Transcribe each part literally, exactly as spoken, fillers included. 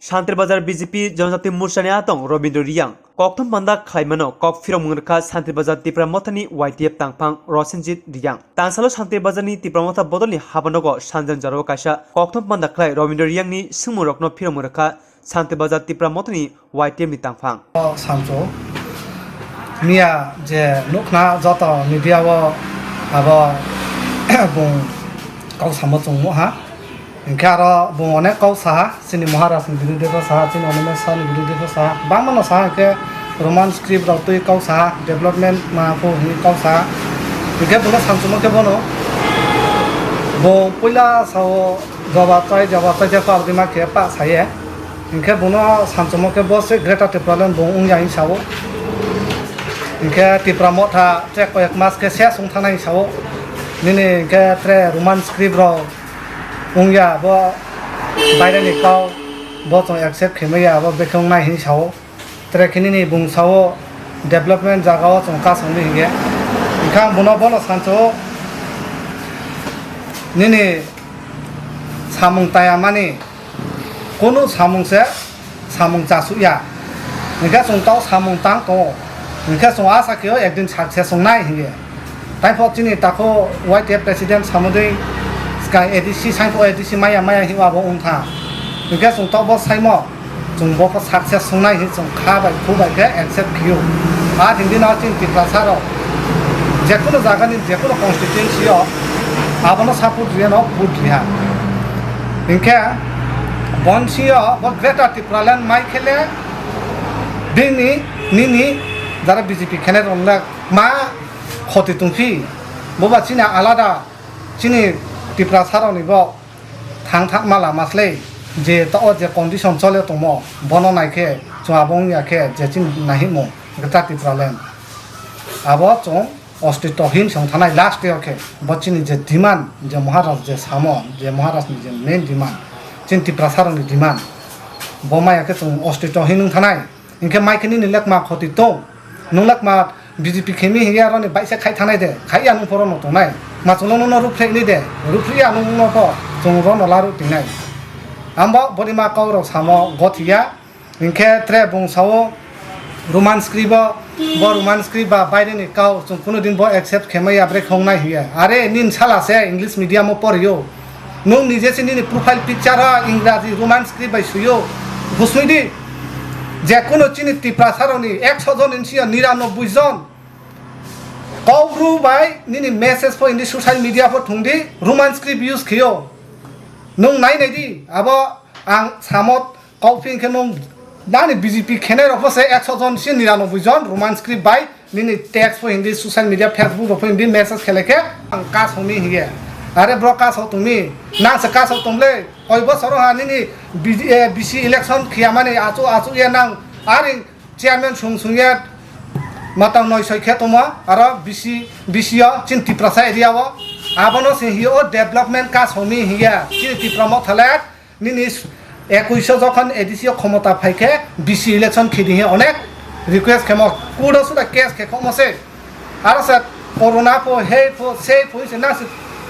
Shantir Bazar B J P Janajati Morchani atong Robindra Riyang kokthum panda khlaimano kok phiromung rwkha Shantir Bazar Tipra Mothani Y T F tangphang Rosenjit Riyang. Tangsalo Shantir Bazarni Tipra Motha bodolni habanogo sanjang jarao kaisa kokthum panda khlai Robindra Riyangni swngmungrokno phiromung rwkha Shantir Bazar Tipra Mothani Y T F ni tangphang. Samso miya je nukna joto media o abo bung kok samo chwngmo ha. Hinkhe aro bung onek kok saha, chini Maharaj ni birude bo saha, chini Animesh Shah ni birude bo saha, bangma no saha, hinkhe Roman script rok twi kok saha, development ma pho hinwi kok saha. Hinkhe bungno samchwmo khe bono, bo puila sao jawab chai, jawab chai, je kok rwdi ma khe pa saye. Hinkhe bungno samchwmo khe bo se Greater Tipraland bung wngya hinwi sao. Hinkhe Tipra Motha tre koyek mas khe ses wng thangna hinwi sao. Nini hinkhe tre Roman script rok wngya, bo baireni kau, bo chwng accept khaimaya, abo bekhe wngnai hinwi sao. Tre khe nini bung sao development jagao chwng kasongdi hinkhe. Hinkhe ang bono bono sancho, nini samung tayamani kunu samung se samung chasukya. Hinkhe chwng tau samung tang tongo. Hinkhe chwng asa khe ekdin success wngnai hinkhe. Taipho chini takho Y T F president samudui sky A D C saipho A D C maya maya hiwa bo wngkha. Hinkhe chwng tokbo saimo chwng bopho success wngnai hinwi chwng kha bai khu bai khe accept khio. A hindi no chini Tiprasa rok jekunu jagani jekunu constituency o abono support riyano vote riha. Hinkhe bonsio bo Greater Tipraland mai khele bini nini jara B J P khenai rok ma khoti tongphi, boba chini alada chini Tiprasa rokni bo thang thang ma lama slai je to o je condition chole tongmo bono naikhe chwng abo wngya khe je chini nahimo Greater Tipraland abo chwng ostito hin song thanai last o khe bo chini je demand je Maharaj je samo je Maharaj ni je main demand chini Tiprasa rokni demand bo maya khe chwng ostito hin wng thanai. Hinkhe mai khe nini lekma khoti tong, nwng lekma B J P khemi hiya roni baisa khai thanai de, khaiya nwng poro no tongnai. Ma chwngno nwngno ruphrek ni de, ruphriya nwng no pho chwng rono laru tingnai. Ambo boni ma kok rok samo gothiya, hinkhe tre bung sao Roman script o, bo Roman script ba baire ni kau chwng kunu din bo accept khemaya bre khongnai hiya. Are nin sala se English medium o poriyo. Nwng nije se nini profile picture o Ingraji Roman script bai suyo. Busui di, je kunu chini Tiprasa rokni ekso jon ni sio niranobboi jon. Kaubru bai nini message pho hindi social media pho thung di, Roman script use khiyo. Nwng nai nai di, abo ang samot Kok phi hinkhe nwng nani B J P khenai rok pho se ekso jon se niranobboi jon Roman script bai nini text pho hindi social media Facebook rok pho hindi message khelai khe ang kasongni hiye. Are bro kasok tongni, nang se kasok tongle, koi bosoro ha nini B J, eh, B C election khiyamani achu achu ye nang aring chairman sung sung ye matang noi soi khe tongma aro B C, B C o chin Tiprasa area o abono se hiyo development kasongni hiye chini Tipra Motha le. Nini ekuiso jokhon A D C o khomota phai khe B C election khidi he onek request khemo, court o suda case khe khokmo se. Aro se corona pho, hei pho, sei pho se nang se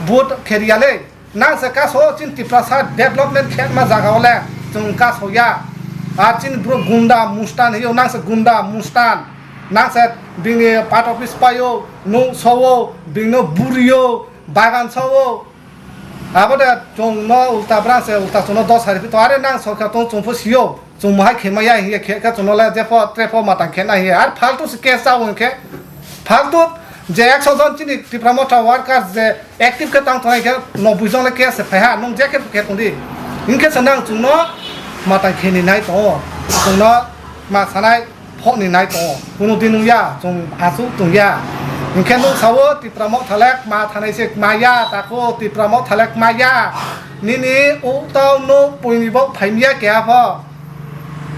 vote kheriya le. Nang se kaso chin Tiprasa development khetma jaga ole chwng kaso ya. A chin bro gunda mustan hiyo nang se gunda mustan. Nang se bini part office payo, nung sowo, bini buriyo, bagan sowo. Abo de chwng no ulta brang se ulta chwng no dos hari phi to are nang sorkar tong chwng pho sio chwng mohai khe maya hiye khe khe chwng no le je pho tre pho matang khe na hiye ar faltu se case cha wng khe faltu je ekso jon chini Tipra Motha workers je active khe tang tongnai khe nobboi jon le case se phai ha nung je khe khe tong di hing khe se nang chwng no matang khe ni nai tongo chwng no ma sanai. Phokni nai tongo, kunu din wngya, chwng achuk tongya. Hinkhe nwng sao Tipra Motha le kma thanai se kma ya, tako Tipra Motha le kma ya. Nini utau nuk puini bo phaimya keha pho.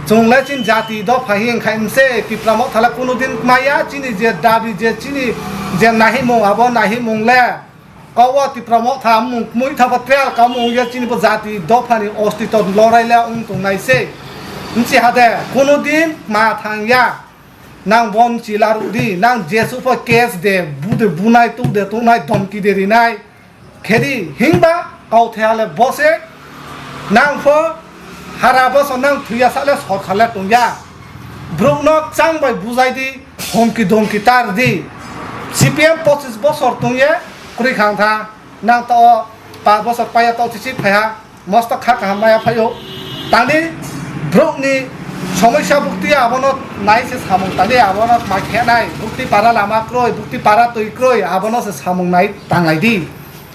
Chwng le chini jati dopha hi wngkha se Tipra Motha le kunu din kma ya, chini je dabi je chini je nahimung abo nahimung le. Kok o Tipra Motha mung kmui tha bo trial kamung ya chini bo jati dopha ni ostito lorai le wng tong nai se. Nchi ha de, kunu din ma thang ya. Nang bon chila ru di, nang jesu pho case de, bu de bunai, tu de tunai, domki de rinai. Khedi, hingba, kau the ale bose, nang pho Sara bosor nang thwiya sale sorkar le tongya. Borokno chang bai bujai di, homki domki tar di. C P M pochis bosor tongye kwrwi khang tha. Nang to o pas bosor paya to chichi phaiha. Mosto kha kaham maya phaio. Tangdi borokni somosya bukti abono nai se samung tangdi abono ma khenai. Bukti para lama kroi, bukti para twi kroi, abono se samung nai tanglai di.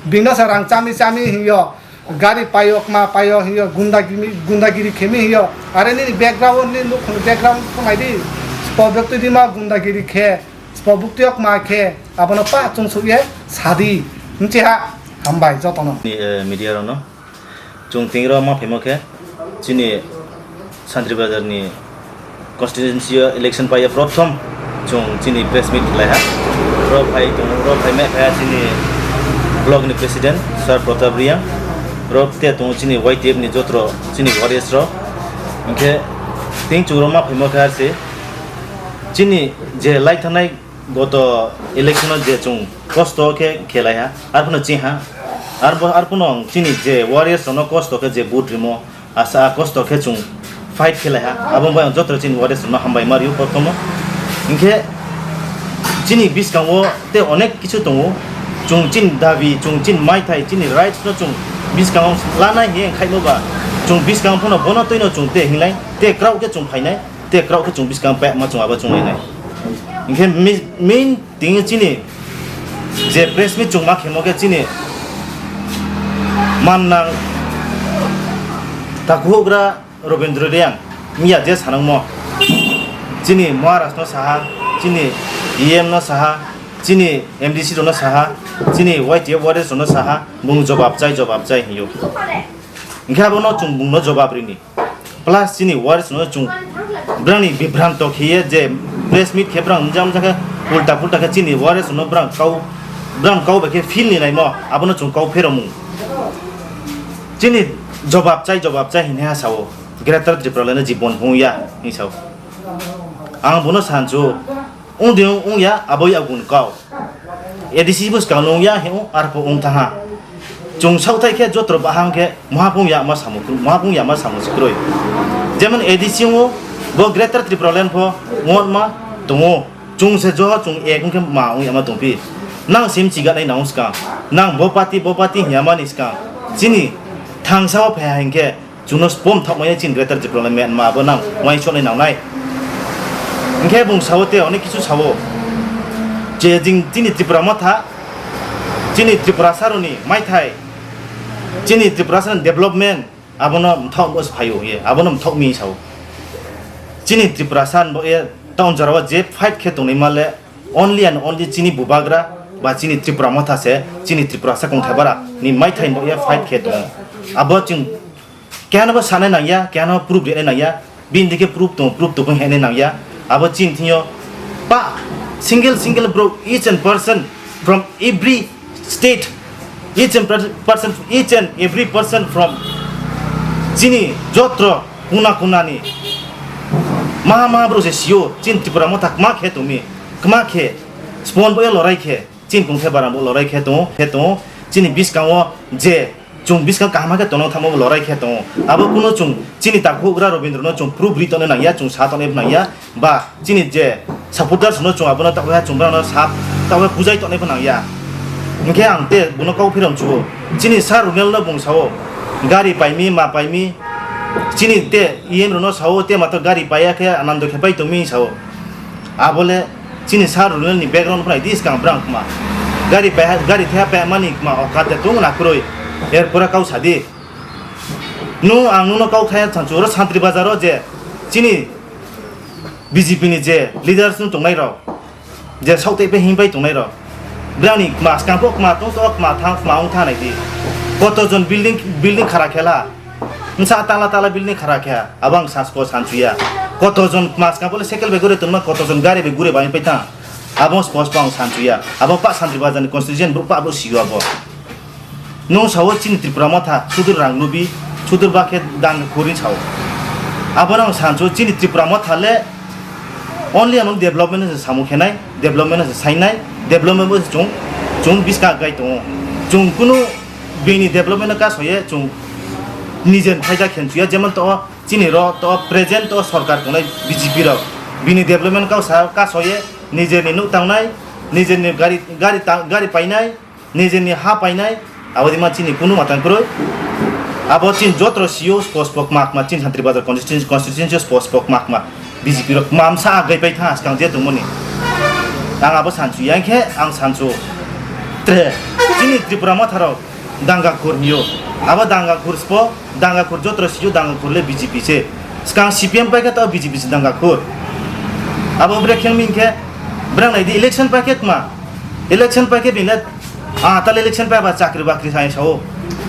Bino se rang chami chami hinyo. Gari payo, kma payo, hiyo gundagiri, gundagiri khemi hiyo. Are nini background, ni nukhung background khonai di. Spo bwtwi di ma gundagiri khe, spo bwtwi kma khe, abono pa chung suk ye sadi. Nchi ha, hambai jotono. Ni, eh, media rokno. Chung tingro ma phaimo khe, chini Santri Bazar ni constituency o election paiya prothom chung chini press meet khlaiha. Ro phai tongo, ro phai mai phaiya chini block ni president Sir Pratap Reang. Ro te tongo chini Y T F ni jotro chini warriors ro. Hinkhe ting chung ro ma phaimo khe arse chini je lai thanai goto election o je chung kosto khe khelaiha, arphuno chingha. Arbo-, arphuno ang chini je warriors rokno kosto khe je vote rimo, asa kosto khe chung fight khelaiha, abo bai ang joto chini warriors rokno hambai ma rio kotomo. Hinkhe chini bwskango tei onek kichu tongo, chung chini dabi, chung chini maithai, chini rights no chung bwskango lana hiye khaimo ba, chung bwskango phano bono twino chung te hinglai, te krauk khe chung phainai, te krauk khe chung bwskang pekma chung abo chung lainai. Hinkhe mi-, main Tini chini je press meet chungma khemo khe chini mannang takhukgra Robindra Reang miya je sanangmo chini Maharaj no saha, chini E M no saha, chini M D C rok no saha, chini Y T F warriors rok no saha, bung jobab chai, jobab chai hinyo. Hinkhe abono chwng bungno jobab rini. Plus chini warriors no chwng brangni bibranto khiye je press meet khe brang jam jakhe ulta pulta khe chini warriors no brang kau, brang kau bai khe feel ni naimo abono chwng kau pheromung. Chini jobab chai, jobab chai hinha sao Greater Tripura leno jibon hung ya hinwi sao. Ang bono sanchu. Wng de wng ya, abo ya gun kau. A D C bwskang nung ya, he wng, arphuh wng thaha. Chwng saothai khe jotro bahang khe, muhapung ya ma samung, muhapung ya ma samung se kwrwi. Jemon A D C wng, bo Greater Tripura Land pho wng ma tongo. Chwng se joho chwng ek wng khe ma wng ya ma tongphi. Nang sim chiga nai nang wng swkang. Nang bo party, bo party hinya mani swkang. Chini thangsa o phaiha hinkhe, Chwngno spom thokmaya chini Greater Tripura Land ma abo nang uaisuknai nangnai. Hinkhe bung sao tei onek kisu sao. Je jing chini Tripura motha, chini Tripura saroni maithai, chini Tripura saroni development abono mthok bo phaio ye, abono mthok mi sao. Chini Tripura san bo ye town jorao je fight khe tongnaima le only and only chini bubagra ba chini Tripura motha se chini Tripura sakong thebara ni maithai bo ye fight khe tongo. Abo chwng Kehano bo sanai nangya, kehano proof rinai nangya, bini dike proof tong, proof tong hwnwi nangya. Abo chini thingyo pa single single bro, each and person from every state, each and per-, person, each and every person from chini jotro kuna kuna ni maha maha bro se sio, chini Tripura motha kma khe tongmi, kma khe spon bo lorai khe. Chini kung khe barang bo lorai khe tongo, khe tongo. Chini bwskango je chwng bwskang kaham khe tongo thangma bo lorai khe tongo. Abo kunu chwng chini takhugra Robindra no chwng proof ri tongna nangya, chwng sa tongna nangya. Ba chini je supporters no chwng abono takhuya chwng bono sa takhuya bujai tongna bo nangya. Hinkhe ang te bono kau phirang chugo. Chini Sir Runel no bung sao gari paimi, ma paimi. Chini te E M rok no sao te mato gari paiya khe anando khe pai tongmi sao. Abole Chini Sir Runel ni background phai di skang brang kma. Gari pe, gari the pe mani kma o kate tung na kroi. Er pura kau sadi. Nu ang nuno kau thaya chanchu ro Santri Bazar o je chini B J P ni je leaders nu tongnai rok. Je saute pe himpai tongnai rok. Brang ni kma skang po kma tung to kma thang kma ong thanai di. Koto jon building, building khara khela. Nsa tala tala building khara khe, abo ang sasko sansuya. Koto jon mas ka bole cycle bai gure tonma, koto jon gari bai gure bai pai ta. Abo spos pa ang sansuya. Abo pa Santri Bazar ni constitution bro pa abo siyo abo. Nung sawo chini Tripura motha, sudur rang nubi, sudur ba khe dan kurin sawo. Abo nang sansu chini Tripura motha le only ano development se samu khenai, development se sainai, development bo chung, chung biska gai tongo. Chung kunu bini development no kasoye chung nijen phaida khensuya, jemon to Chini ro to present to sorkar tongnai B J P rok. Bini development kau sa kasoye, nijerni nuk tangnai, nijerni gari, gari ta-, gari painai, nijerni ha painai, abo di ma chini kunu matang kwrwi. Abo chini jotro C E O spos pok mak ma chini Santri Bazar constituency, constituency spos pok mak ma B J P rok mamsa agai pai tha skang je tongmoni. Ang abo sansu yang khe ang sansu. Tre, chini Tripura Motha rok danga khur hiyo. Abo danga khur spo, danga khur jotro C E O danga khur le B J P se. Skang C P M pai khe to B J P se danga khur. Abo bre kheng min khe, brang nai di election pai khe ma. Election pai khe bile, ah, tal election pai ba chakri bakri sai sao.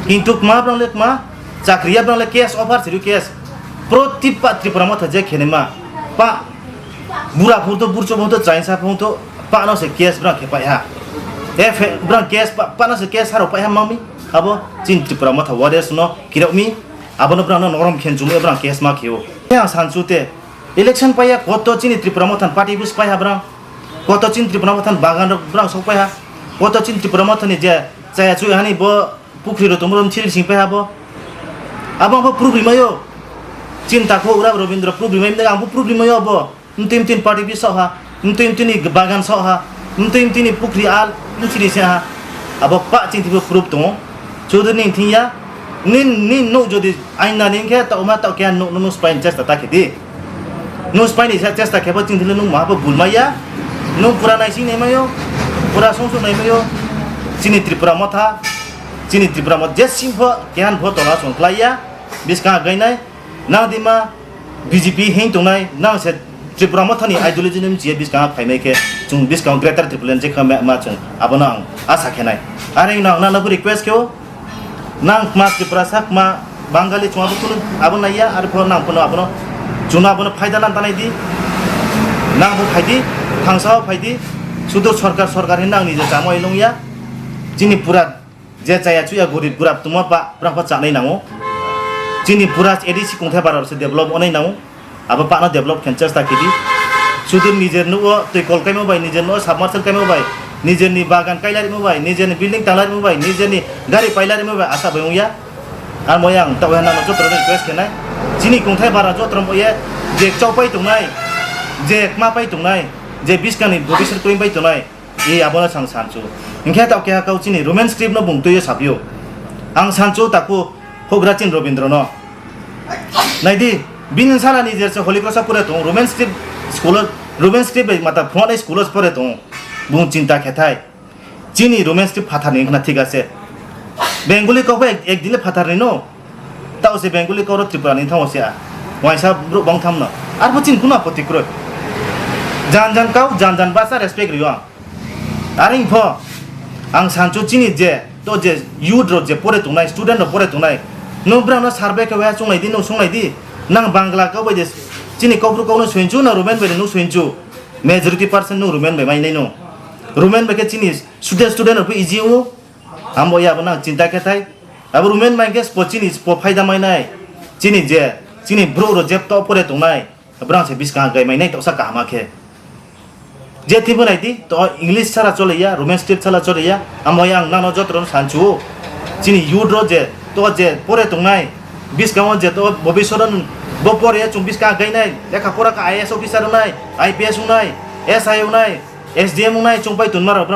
Kintu kma brang le kma, chakri ya brang le cash offer siru cash. Proti pa Tripura Motha je khene ma. Pa, bura phur to, burcho phur to, chainsa phur to, pa no se cash brang khe pai ha. E fe, brang cash pa, pa no se cash haro pai ha mami. Abo chin Tripura Motha wade suno kirok mi. Abo no brang no norom khen chumui brang cash ma kheo. Yang sansu te. Election pai ya koto chini Tripura Motha party bus pai ha brang. Koto chini Tripura Motha bagan rok brang sok pai ha. Koto chini Tripura Motha ni je chaya chui hani bo pukhri rok tongmoro mchil sing pai ha bo. Abo ang bo proof rimai o. Chin takho ura Robindra proof rimai mde ang bo proof rimai o bo. Mtui mtui party bi sok ha. Mtui mtui ni bagan sok ha. Mtui mtui ni pukhri al mchili se ha. Abo pa chini bo proof tongo. Chudri ni thing ya. Nin, nin nuk jodi aina ning khe tau ma tau khe nuk nuk spine chesta ta khe di. Nuk spine sa chesta khe bo chini thili nuk ma bo bul ma ya. Nuk pura naising nai mayo. Pura song song nai mayo. Chini Tripura Motha. Chini Tripura Motha je sim pho kehan pho tola song khlai ya. Biskang agai nai. Nang di ma B J P hing tongnai. Nang se Tripura Motha ni ideology ni mchiya biskang phai mai khe. Chung biskang Greater Tipraland je kha ma, ma chung. Abo no ang asa khe nai. Are nang nang no request khe o. Nang kma Tiprasa, kma Bangali, chwng abo kunu abo naiya, arpho nang phano abono, chwngno abono phaida lan tanai di. Nang bo phai di, thangsa o phai di, sudu sorkar, sorkar hinwi nang nije chamo elong ya. Chini pura je chaya chuya gorib gurab tongma ba, bwrang pha chanai nango. Chini pura A D C kongthai bara se develop onai nango. Abo pano develop khen chesta khe di. Sudu nijer nugo twi kol kaimo bai, nijer nugo submersible kaimo bai, nijer ni bagan kaila rimo bai, nijer ni building tangla rimo bai, nijer ni gari paila rimo bai, asa bai wngya. Amo yang tau hena no joto request khenai. Chini kongthai bara joto mo ye je chau pai tongnai, je kma pai tongnai, je biskang ni bobisor kring pai tongnai. E abono sang sansu. Hingkhe tau keha kau chini Roman script no bung twiyo sapyo. Ang sansu taku hogra chin Robindro no. Naidi, bini sala ni jerse Holy Cross pore tong, Roman script school, Roman script bai mata phone school pore tong. Bung chinta khetai. Chini Roman script phatar ni khna thik ase. Bengali kok ek, ek dile phatar ni no. Tao se Bengali kok ro Tripura ni thango se a. Waisa bro bang tham no. Arbo chin kuna poti kro. Jan jan kau, jan jan basa respect riyo ang. Aring pho, ang sancho chini je, to je youth rok je pore tongnai, student rok pore tongnai, nung brang no survey khe waya chunglai di, nung sunglai di, nang Bangla kau bai je, chini kok bru kok no suinchu, na Roman bai nung suinchu, majority percent nung Roman bai mai nai nung, Roman bai khe chini student, student rok bo easy o, ambo ya bo nang chinta khe thai, abo Roman bai khe spo chini spo phaida mai nai, chini je, chini bru rok je to pore tongnai, brang se biskang gai mai nai toksa kaham khe. Je twibo nai di, to English sara chole ya, Roman script sala chole ya, amo yang nano jotro sanchu. Chini youth ro je, to je pore tongnai, biskango je to bobisoro bo pore ya chung biskang gainai, lekha pora ka I A S officer nai, I P S nai, S I nai, S D M nai, chung pai tunma rok